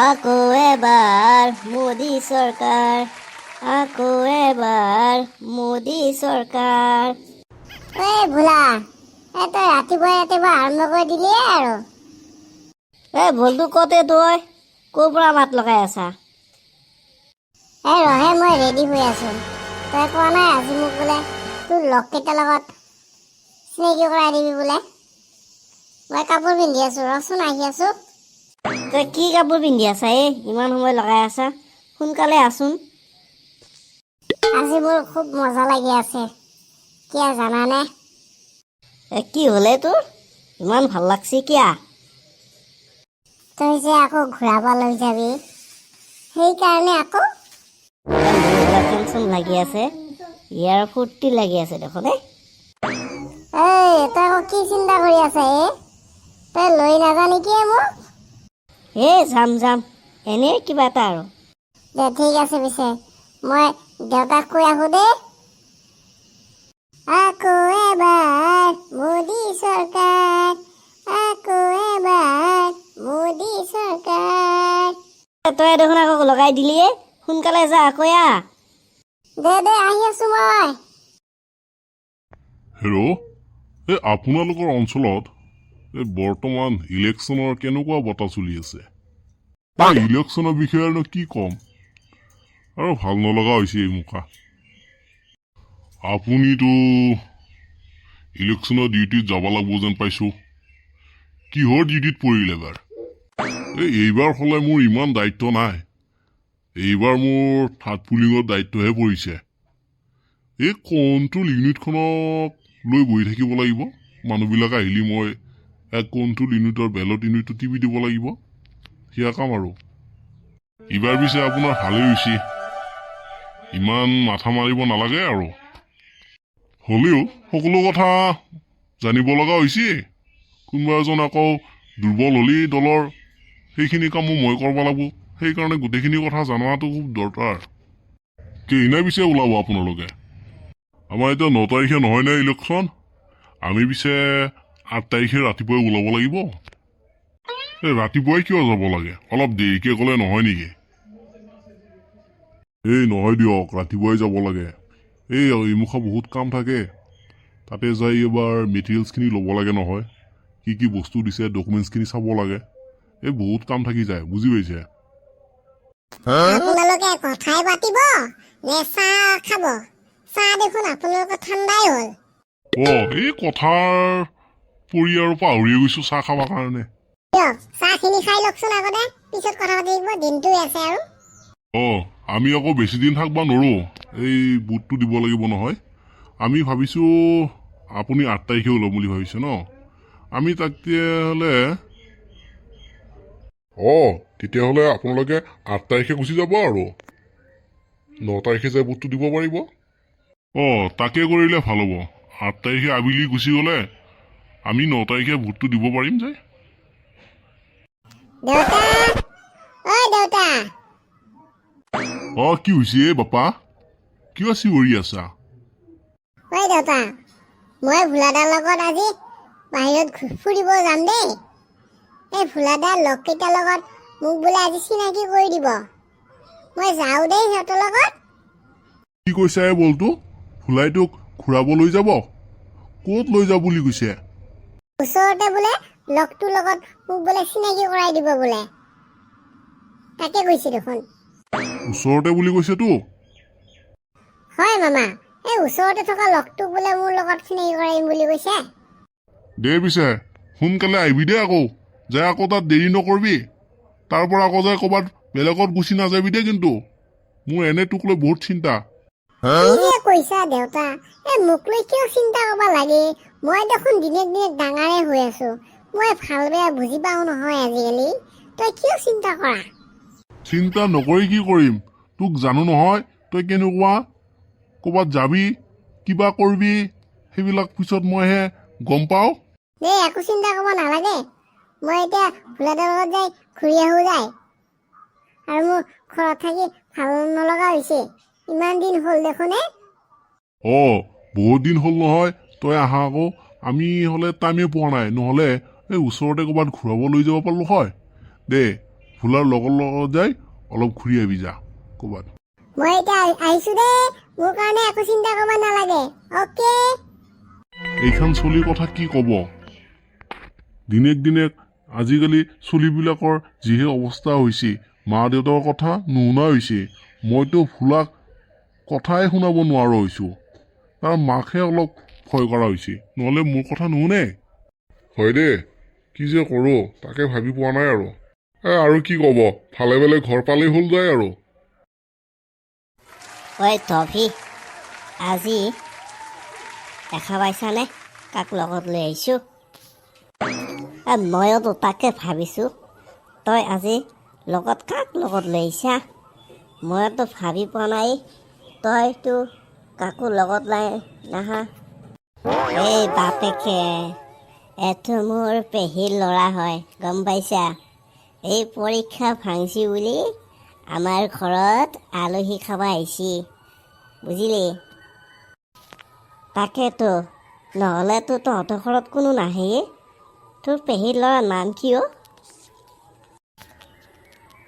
আকৌ এবাৰ মোদী চৰকাৰ, আকৌ এবাৰ মোদী চৰকাৰ। এই ভোলা, এই তই ৰাতিপুৱাই ৰাতিপুৱা আৰম্ভ কৰি দিলিয়ে আৰু। এই ভুলটো কতে, তই ক'ৰ পৰা মাত লগাই আছা? এই ৰহে, মই ৰেডি হৈ আছো। তই কোৱা নাই, আজি মোক বোলে তোৰ লগকেইটাৰ লগত চিনাকি কৰাই দিবি বোলে? মই কাপোৰ পিন্ধি আছো, ৰচোন, আহি আছো। তই কি কাপোৰ পিন্ধি আছা? এই ইমান সময় লগাই আছা, সোনকালে আছোন। আজি মোৰ খুব মজা লাগি আছে, কিয় জানানে? এ, কি হ'লে তোৰ ইমান ভাল লাগছি, কিয়া? তই যে আকৌ ঘূৰাব লৈ যাবি, সেইকাৰণে আকৌ। মোৰ এইবিলাক টেনচন লাগি আছে, ইয়াৰ ফূৰ্তি লাগি আছে দেখোন এই। এই তই আকৌ কি চিন্তা কৰি আছা? এ, তই লৈ নাযা নেকি এ মোক? এই যাম যাম, এনেই কিবা এটা আৰু। দে, ঠিক আছে, পিছে মই দেউতাক কৈ আহো দেই। আকৌ এবাৰ মোদী চৰকাৰ, আকৌ এবাৰ মোদী চৰকাৰ। তই দেখোন আকৌ লগাই দিলিয়ে, সোনকালে যা আকৌ আহ। দে দে, আহি আছো মই। হেৰ', এই আপোনালোকৰ অঞ্চলত এই বৰ্তমান ইলেকশ্যনৰ কেনেকুৱা বতাহ চলি আছে? এই ইলেকশ্যনৰ বিষয়ে আৰু কি ক'ম আৰু, ভাল নলগা হৈছে এই মুখা। আপুনিতো ইলেকশ্যনৰ ডিউটিত যাব লাগিব যেন পাইছোঁ। কিহৰ ডিউটিত পৰিল এবাৰ? এই এইবাৰ হ'লে মোৰ ইমান দায়িত্ব নাই। এইবাৰ মোৰ থাৰ্ড পুলিঙৰ দায়িত্বহে পৰিছে। এই কণ্ট্ৰল ইউনিটখনক লৈ বহি থাকিব লাগিব। মানুহবিলাক আহিলে মই এক কণ্ট্ৰল ইউনিটৰ বেলট ইউনিটটো টিপি দিব লাগিব, সেয়া কাম আৰু। এইবাৰ পিছে আপোনাৰ ভালেই হৈছে, ইমান মাথা মাৰিব নালাগে আৰু। হ'লেও সকলো কথা জানিব লগা হৈছে। কোনোবা এজন আকৌ দুৰ্বল হ'লেই দলৰ সেইখিনি কামো মই কৰিব লাগিব। সেইকাৰণে গোটেইখিনি কথা জনাটো খুব দৰকাৰ। কেইদিনা পিছে ওলাব আপোনালোকে? আমাৰ এতিয়া 9 তাৰিখে নহয় নে ইলেকশ্যন? আমি পিছে 8 তাৰিখে ৰাতিপুৱাই ওলাব লাগিব। এই ৰাতিপুৱাই কিয় যাব লাগে? অলপ দেৰিকৈ গ'লে নহয় নেকি? এই নহয় দিয়ক, ৰাতিপুৱাই যাব লাগে। এই এইমুখা বহুত কাম থাকে। তাতে যাই এবাৰ মেটেৰিয়েলছখিনি ল'ব লাগে নহয়, কি কি বস্তু দিছে, ডকুমেণ্টছখিনি চাব লাগে। এই বহুত কাম থাকি যায়, বুজি পাইছে? আপোনালোকে কথাই পাতিব নে চাহ খাব? চাহ দেখোন আপোনালোকৰ ঠাণ্ডাই হ'ল। অঁ, এই কথাৰ পৰি আৰু পাহৰিয়ে গৈছোঁ চাহ খাবৰ কাৰণে। দিয়ক, চাহখিনি খাই লওকচোন আগতে, পিছত কথা পাতি থাকিব, দিনটোৱে আছে আৰু। অঁ, আমি আকৌ বেছি দিন থাকিব নোৱাৰোঁ। এই বুটটো দিব লাগিব নহয়। আমি ভাবিছোঁ, আপুনি 8 তাৰিখে ওলাম বুলি ভাবিছে ন? আমি তেতিয়াহ'লে, অঁ, তেতিয়াহ'লে আপোনালোকে 8 তাৰিখে গুচি যাব আৰু 9 তাৰিখে যাই বুটটো দিব পাৰিব। অঁ, তাকে কৰিলে ভাল হ'ব। 8 তাৰিখে আবেলি গুচি গ'লে আমি 9 তাৰিখে ভোটটো দিব পাৰিম যায়। দেউতা, ঐ দেউতা। অঁ, কি হৈছে এই বাপা? কিয় চিঞৰি আছা? ঐ দেউতা, মই ভোলাদাৰ লগত আজি বাহিৰত ফুৰিব যাম দেই। এই ভোলাদাৰ লগকেইটাৰ লগত মোক বোলে আজি চিনাকি কৰি দিব। মই যাওঁ দেই সিহঁতৰ লগত। কি কৈছা এই বলটো? ভোলাই তোক ঘূৰাব লৈ যাব? ক'ত লৈ যাব বুলি কৈছে? ওচৰতে বোলে লগটোৰ লগত মোক বোলে চিনাকি কৰাই দিব বোলে, তাকে কৈছে দেখোন। ওচৰতে বুলি কৈছেতো? হয় মামা, এই ওচৰতে থকা লগটোক বোলে মোৰ লগত চিনাকি কৰাই দিম বুলি কৈছে। দে পিছে, সোনকালে আহিবি দেই। আকৌ যাই আকৌ তাত দেৰি নকৰিবি। তাৰ পৰা আকৌ যাই ক'ৰবাত বেলেগত গুচি নাযাবি দেই কিন্তু। মোৰ এনে তোক লৈ বহুত চিন্তা। কি যে কৈছা দেউতা, এই মোক লৈ কিয় চিন্তা কৰিব লাগে? মই দেখোন দিনে দিনে ডাঙৰে হৈ আছো। মই ভাল বেয়া বুজি পাওঁ নহয় আজিকালি। তই কিয় চিন্তা কৰা? চিন্তা নকৰি কি কৰিম? তোক জানো নহয়, তই কেনেকুৱা। ক'ৰবাত যাবি, কিবা কৰিবি, সেইবিলাক পিছত মইহে গম পাওঁ। দেই, একো চিন্তা কৰিব নালাগে। মই এতিয়া ভোলাদাৰ লগত যাই ঘূৰি আহোঁ যায় আৰু। মোৰ ঘৰত থাকি ভাল নলগা হৈছে। ইমান দিন হ'ল দেখোন হে। অঁ, বহুত দিন হ'ল নহয় তই আহা আকৌ। আমি হ'লে টাইমেই পোৱা নাই, নহ'লে এই ওচৰতে ক'ৰবাত ঘূৰাব লৈ যাব পাৰিলোঁ হয়। দে, ভোলাৰ লগৰ লগত যাই অলপ ঘূৰি আহিবি যা ক'ৰবাত। মই এতিয়া আহিছো দেই, মোৰ কাৰণে একো চিন্তা কৰিব নালাগে, অ'কে? এইখন চলিৰ কথা কি ক'ব, দিনেক দিনে আজিকালি চলিবিলাকৰ যিহে অৱস্থা হৈছে, মা দেউতাৰ কথা নুশুনা হৈছে। মইতো ভোলাক কথাই শুনাব নোৱাৰা হৈছোঁ। তাৰ মাকহে অলপ ভয় কৰা হৈছে, নহ'লে মোৰ কথা নুশুনে। হয় দেই, কি যে কৰোঁ তাকে ভাবি পোৱা নাই আৰু। আৰু কি ক'ব, ভালে ভালে ঘৰ পালেই হ'ল যায় আৰু। ঐ টফি, আজি দেখা পাইছানে কাক লগত লৈ আহিছোঁ? ময়োতো তাকে ভাবিছোঁ, তই আজি লগত কাক লগত লৈ আহিছা? ময়োতো ভাবি পোৱা নাই, তইতো কাকো লগত নাই নাহা। এই বাপেকে, এইটো মোৰ পেহীৰ ল'ৰা হয়, গম পাইছা? এই পৰীক্ষা ভাংচি বুলি আমাৰ ঘৰত আলহী খাব আহিছি, বুজিলি? তাকেতো, নহ'লেতো তহঁতৰ ঘৰত কোনো নাহেই। তোৰ পেহীৰ ল'ৰাৰ নাম কি অ'?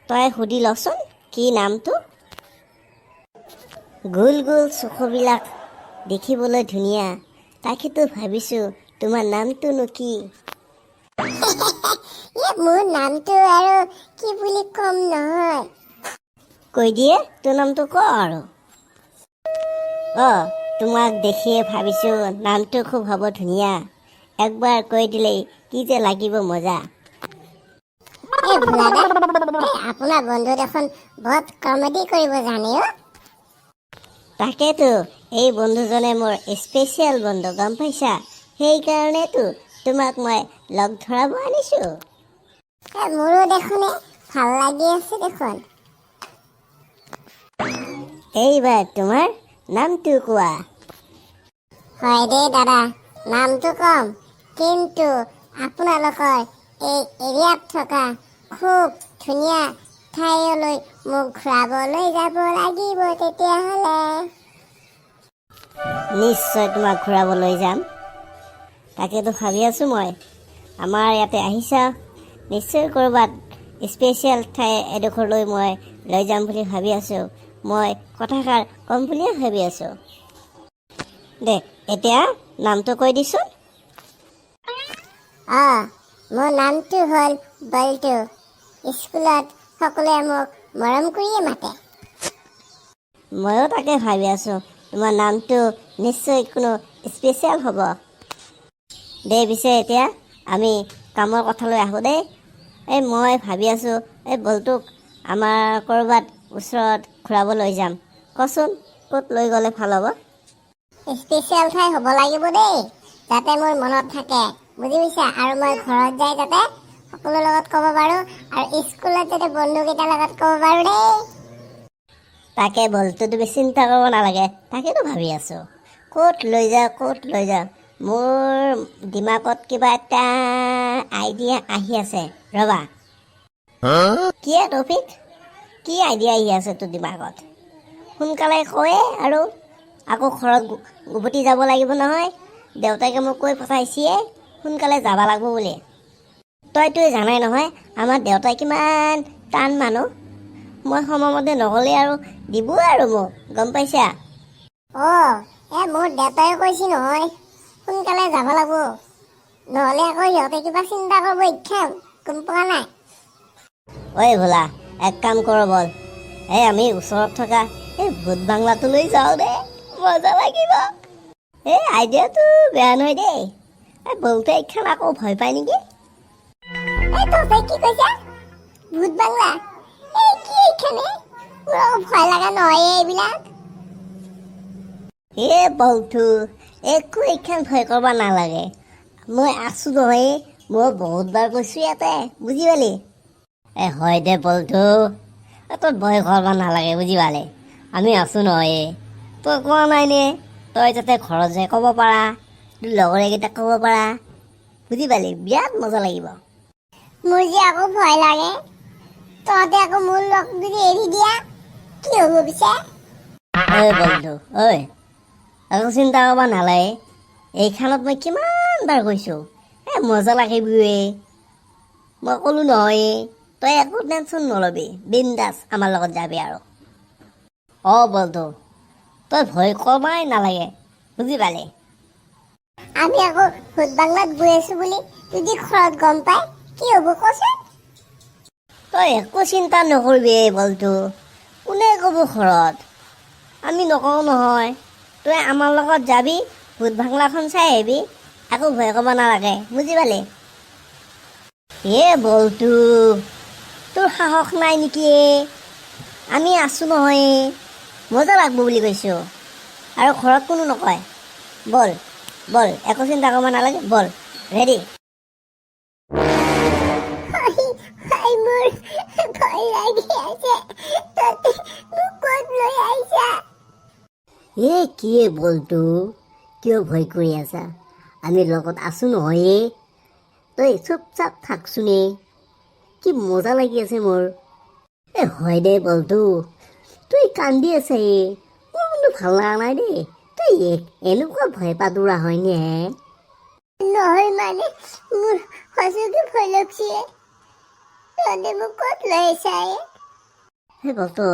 তই সুধি লচোন কি নামটো। গোল গোল চকুবিলাক দেখিবলৈ ধুনীয়া। তাকেতো ভাবিছোঁ, তোমাৰ নামটোনো কি? এই মোৰ নামটো আৰু কি বুলি ক'ম নহয়। কৈ দিয়ে, তোৰ নামটো ক আৰু। অঁ, তোমাক দেখিয়ে ভাবিছোঁ নামটো খুব হ'ব ধুনীয়া। একবাৰ কৈ দিলেই কি যে লাগিব মজা। এই ভোলাদা, এই আপোনাৰ বন্ধু দেখোন বহুত কমেডি কৰিব জানে অ'। তাকেতো, এই বন্ধুজনে মোৰ স্পেচিয়েল বন্ধু, গম পাইছা? সেইকাৰণেতো তোমাক মই লগ ধৰাব আনিছোঁ। এই মোৰো দেখোন এই ভাল লাগি আছে দেখোন। এইবাৰ তোমাৰ নামটো কোৱা। হয় দেই দাদা, নামটো কম, কিন্তু আপোনালোকৰ এই এৰিয়াত থকা খুব ধুনীয়া ঠাইলৈ মোক ঘূৰাবলৈ যাব লাগিব তেতিয়াহ'লে। নিশ্চয় তোমাক ঘূৰাব লৈ যাম, তাকেতো ভাবি আছোঁ মই। আমাৰ ইয়াতে আহিছা, নিশ্চয় ক'ৰবাত স্পেচিয়েল ঠাই এডোখৰলৈ মই লৈ যাম বুলি ভাবি আছোঁ। মই কথাষাৰ ক'ম বুলিয়ে ভাবি আছোঁ। দে, এতিয়া নামটো কৈ দিচোন। অঁ, মোৰ নামটো হ'ল বল্টু। স্কুলত সকলোৱে মোক মৰম কৰিয়ে মাতে। ময়ো তাকে ভাবি আছোঁ, তোমাৰ নামটো নিশ্চয় কোনো স্পেচিয়েল হ'ব। দে পিছে, এতিয়া আমি কামৰ কথালৈ আহোঁ দেই। এই মই ভাবি আছোঁ, এই বল্টুক আমাৰ ক'ৰবাত ওচৰত ঘূৰাব লৈ যাম। কচোন, ক'ত লৈ গ'লে ভাল হ'ব? স্পেচিয়েল ঠাই হ'ব লাগিব দেই, যাতে মোৰ মনত থাকে, বুজি পাইছা? আৰু মই ঘৰত যাই যাতে সকলোৰে লগত ক'ব পাৰোঁ আৰু স্কুলত যাতে বন্ধুকেইটাৰ লগত ক'ব পাৰোঁ দেই। তাকে বল্টু, তুমি চিন্তা কৰিব নালাগে। তাকেতো ভাবি আছোঁ, ক'ত লৈ যাওঁ, ক'ত লৈ যাওঁ। মোৰ দিমাগত কিবা এটা আইডিয়া আহি আছে, ৰ'বা। কি এ তৌফিক, কি আইডিয়া আহি আছে তোৰ দিমাগত? সোনকালে কয়ে আৰু, আকৌ ঘৰত উভতি যাব লাগিব নহয়। দেউতাকে মোক কৈ পঠাইছিয়ে সোনকালে যাব লাগিব বুলি। তইতো জানাই নহয় আমাৰ দেউতাই কিমান টান মানুহ। মই সময়মতে নগ'লে আৰু দিব আৰু মোক, গম পাইছা? অঁ, এই মোৰ দেউতাই কৈছে নহয়, সোনকালে যাব লাগিব, নহ'লে আকৌ সিহঁতে কিবা চিন্তা কৰিব ইচ্ছা, গম পোৱা নাই? ঐ ভোলা, এক কাম কৰোঁ ব'ল। এই আমি ওচৰত থকা এই ভূত বাংলাটোলৈ যাওঁ দেই, মজা লাগিব। এই আইডিয়াটো বেয়া নহয় দেই। এই বলতে এইখন আকৌ ভয় পায় নেকি? এই তহঁতে কি কৈছা? ভূত বাংলা? এই কি এইখানে? মোৰ আকৌ ভয় লগা নহয় এইবিলাক। এ বলথু, একো এইখন ভয় কৰিব নালাগে, মই আছো নহয়। মই বহুতবাৰ গৈছোঁ ইয়াতে, বুজি পালি? এ হয় দে বলথু, তই ভয় কৰিব নালাগে, বুজি পালি? আমি আছো নহয়। তই কোৱা নাই নে? তই যাতে ঘৰত যাই ক'ব পাৰা, তোৰ লগৰীয়াকেইটাক ক'ব পাৰা, বুজি পালি? বিৰাট মজা লাগিব। মোৰ যে আকৌ ভয় লাগে। তহঁতে আকৌ মোৰ লগ যদি এৰি দিয়া, কি হ'ব পিছে? ঐ বন্ধু ঐ, একো চিন্তা কৰিব নালাগে। এইখনত মই কিমান বাৰ গৈছোঁ, এই মজা লাগিবই। মই ক'লো নহয়, তই তই একো টেনশ্যন নল'বি, বিন্দাছ আমাৰ লগত যাবি আৰু। অঁ বল্টু, তই ভয় কমাই নালাগে, বুজি পালি? আমি আকৌ ভূত বাংলাত গৈ আছো বুলি যদি ঘৰত গম পায় কি হ'ব কচোন? তই একো চিন্তা নকৰিবি এই বল্টু। কোনে ক'ব ঘৰত? আমি নকওঁ নহয়। তই আমাৰ লগত যাবি, ভূত বাংলাখন চাই আহিবি, একো ভয় কৰিব নালাগে, বুজি পালি? এ বল্টু, তোৰ সাহস নাই নেকি এ? আমি আছো নহয়, মজা লাগব বুলি কৈছোঁ। আৰু ঘৰত কোনো নকয়। বল বল, একো চিন্তা কৰিব নালাগে, বল, ৰেডি। হাই, মোৰ ভয় লাগি আছে। তহঁতে মোক ক'ত লৈ আহিছা? এ কি এ বল্টু, কিয় ভয় কৰি আছা? আমি লগত আছো নহয় এ। তই চুপচাপ থাকচোন এ। কি মজা লাগি আছে মোৰ। এ হয় দে বল্টু, তই কান্দি আছে এ। মোৰ কিন্তু ভাল লগা নাই দেই। তই এনেকুৱা ভয় পাদুৰা হয়নে হে? নহয় মানে, মোৰ সঁচাকে ভয় লাগছে। তহঁতে মোক ক'ত লৈ আহিছা এ? সেই বল্টু,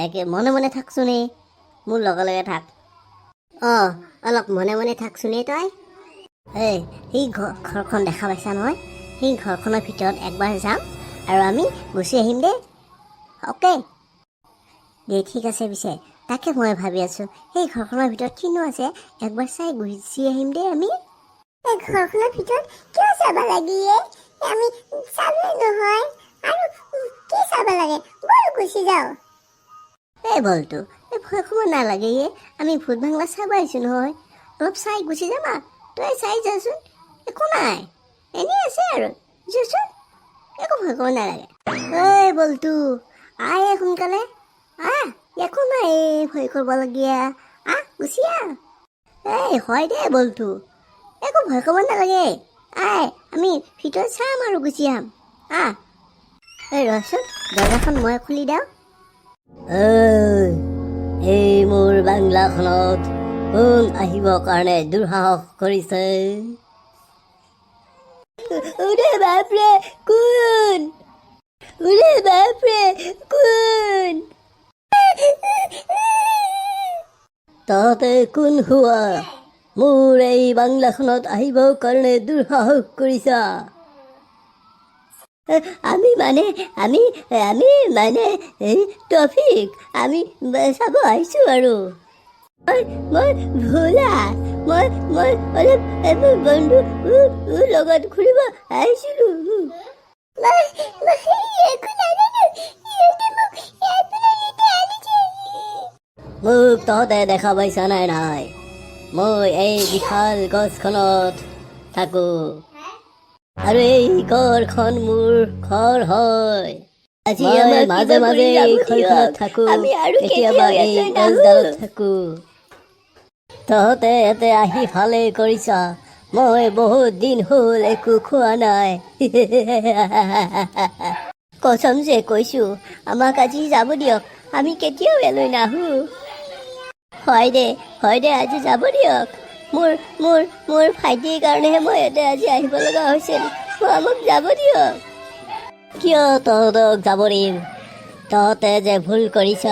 একে মনে মনে থাকচোন এ। মোৰ লগে লগে থাক। অঁ, অলপ মনে মনে থাকচোন এ তই। এই সেই ঘৰখন দেখা পাইছা নহয়? সেই ঘৰখনৰ ভিতৰত একবাৰ যাম আৰু আমি গুচি আহিম দেই। অ'কে দে, ঠিক আছে। পিছে তাকে মই ভাবি আছোঁ, সেই ঘৰখনৰ ভিতৰত কিনো আছে, একবাৰ চাই গুচি আহিম দেই আমি। এই ঘৰখনৰ ভিতৰত কিয় যাব লাগে এ? আমি চালোৱে নহয় আৰু, কি চাব লাগে? ব'ল গুচি যাওঁ। এই বল্টু, এই ভয় খাব নালাগে এ। আমি ভূত বাংলা চাব আহিছোঁ নহয়, অলপ চাই গুচি যাম। আহ, তই চাই যাচোন, একো নাই, এনেই আছে আৰু। যাচোন, একো ভয় কৰিব নালাগে। ঐ বল্টু, আহ এই সোনকালে আহ। একো নাই এই ভয় কৰিবলগীয়া। আহ, গুচি আহ। এই হয় দে বল্টু, একো ভয় কৰিব নালাগে। আই, আমি ভিতৰত চাম আৰু গুচি আহাম। আহ, এই ৰচোন, দৰ্জাখন মই খুলি দিওঁ। ঐ, এই মোৰ বাংলাখনত কোন আহিবৰ কাৰণে দুঃসাহস কৰিছে? ওৰে বাপৰে, কোন? ওৰে বাপৰে, কোন? তহঁতে কোন হোৱা, মোৰ এই বাংলাখনত আহিবৰ কাৰণে দুঃসাহস কৰিছা? আমি মানে আমি আমি মানে এই টফিক, আমি চাব আহিছোঁ আৰু। মই মই ভোলা, মই মই অলপ এই মোৰ বন্ধু লগত ঘূৰিব আহিছিলোঁ। মই মই একো নাজানো, সিহঁতে মোক ইয়াৰ পৰা ইয়াতে আনিছে। মোক তহঁতে দেখা পাইছা নাই? নাই, মই এই বিশাল গছখনত থাকোঁ আৰু এই ঘৰখন মোৰ ঘৰ হয়। আজি মই আমাক মাজে কিবা মাজে কৰি এই যাব ঘৰখনত দিয়ক। থাকোঁ, আমি আৰু কেতিয়াবা কেতিয়াও এই ইয়ালৈ গছডালত নাহোঁ। থাকোঁ। তহঁতে ইয়াতে আহি ভালেই কৰিছা। মই বহুত দিন হ'ল একো খোৱা নাই। কচম যে কৈছো, আমাক আজি যাব দিয়ক, আমি কেতিয়াও ইয়ালৈ নাহোঁ। হয় দে, হয় দে, আজি যাব দিয়ক। মোৰ মোৰ মোৰ ভাইটিৰ কাৰণেহে মই ইয়াতে আজি আহিব লগা হৈছিল। আমাক যাব দিয়ক। কিয় তহঁতক যাব দিম? তহঁতে যে ভুল কৰিছ,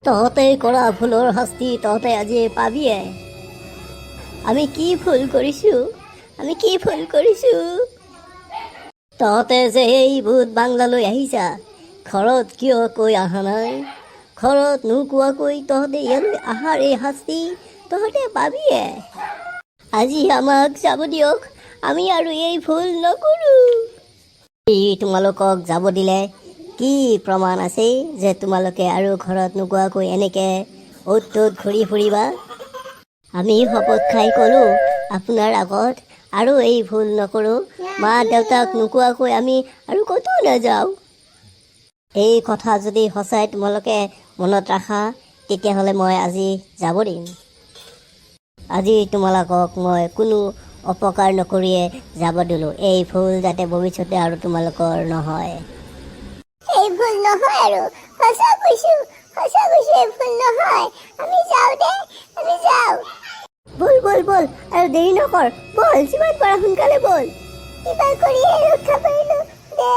তহঁতে কৰা ভুলৰ শাস্তি তহঁতে আজি পাবিয়ে। আমি কি ভুল কৰিছোঁ? আমি কি ভুল কৰিছোঁ? তহঁতে যে এই ভূত বাংলালৈ আহিছা, ঘৰত কিয় কৈ অহা নাই? ঘৰত নোকোৱাকৈ তহঁতে ইয়ালৈ অহাৰ এই শাস্তি তহঁতে পাবিয়ে। আজি আমাক যাব দিয়ক, আমি আৰু এই ভুল নকৰোঁ। এই তোমালোকক যাব দিলে কি প্ৰমাণ আছে যে তোমালোকে আৰু ঘৰত নোকোৱাকৈ এনেকে অ'ত ত'ত ঘূৰি ফুৰিবা? আমি শপত খাই ক'লোঁ আপোনাৰ আগত, আৰু এই ভুল নকৰোঁ। মা দেউতাক নোকোৱাকৈ আমি আৰু ক'তো নাযাওঁ। এই কথা যদি সঁচাই তোমালোকে মনত ৰাখা, তেতিয়াহ'লে মই আজি যাব দিম। আজি তোমালোকক মই কোনো অপকাৰ নকৰিয়ে যাব দিলোঁ। এই ভুল যাতে ভৱিষ্যতে আৰু তোমালোকৰ নহয়। এই ভুল নহয় আৰু, সঁচা কৈছো, সঁচা কৈছো, এই ভুল নহয়। আমি যাওঁ দে, আমি যাওঁ। ব'ল ব'ল ব'ল, আৰু দেৰি নকৰ, ব'ল, যিমান পাৰা সোনকালে ব'ল। কিবা কৰিহে ৰক্ষা পাৰিলো দে।